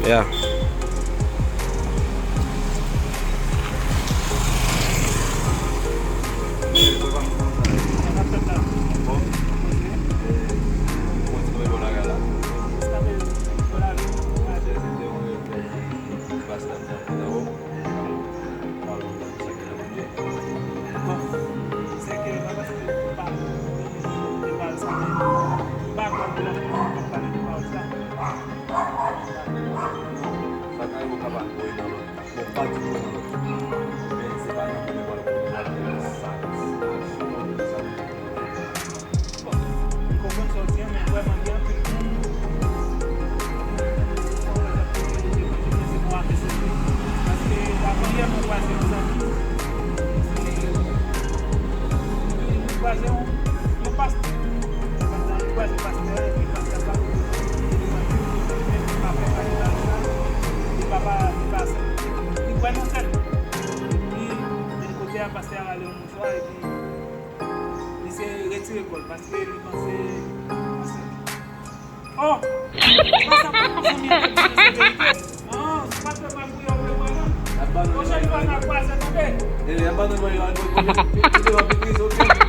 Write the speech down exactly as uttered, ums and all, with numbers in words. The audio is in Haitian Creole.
Yeah. Bon, se ke mwen panse ke se pa, se pa sa, men m pa kwè ke lòt moun ap pale de pawòl sa. Sa ka rive w ka pa kwè nan lòt, bon, pa di kwè nan lòt, men se pa nan mwen pral kwè nan sa, sa, sa. Bon, m konprann sa w di an, men vrèman gen anpil moun, bon, pa egzanp, mwen se bon afè sante. Paske avan yè mwen kwaze yon zanmi, se, mwen kwaze yon, yon pastè. Mwen kwaze pastè a, epi pastè a pa, li pa fè pale pale sa, li pa, pa, li pa, li kwè nan tèt li. Epi, menm kote a, pastè a rale yon mouchwa, epi li se retire kò l, paske li panse, panse. Oh! Mwen sa pa zanmi avèk mwen, se verite. Ah, se pa fè magouy, ou vle kwè non. Pwochèn fwa n a kwaze, tande. Eh, y a pas de moyen, y a pas de moyen.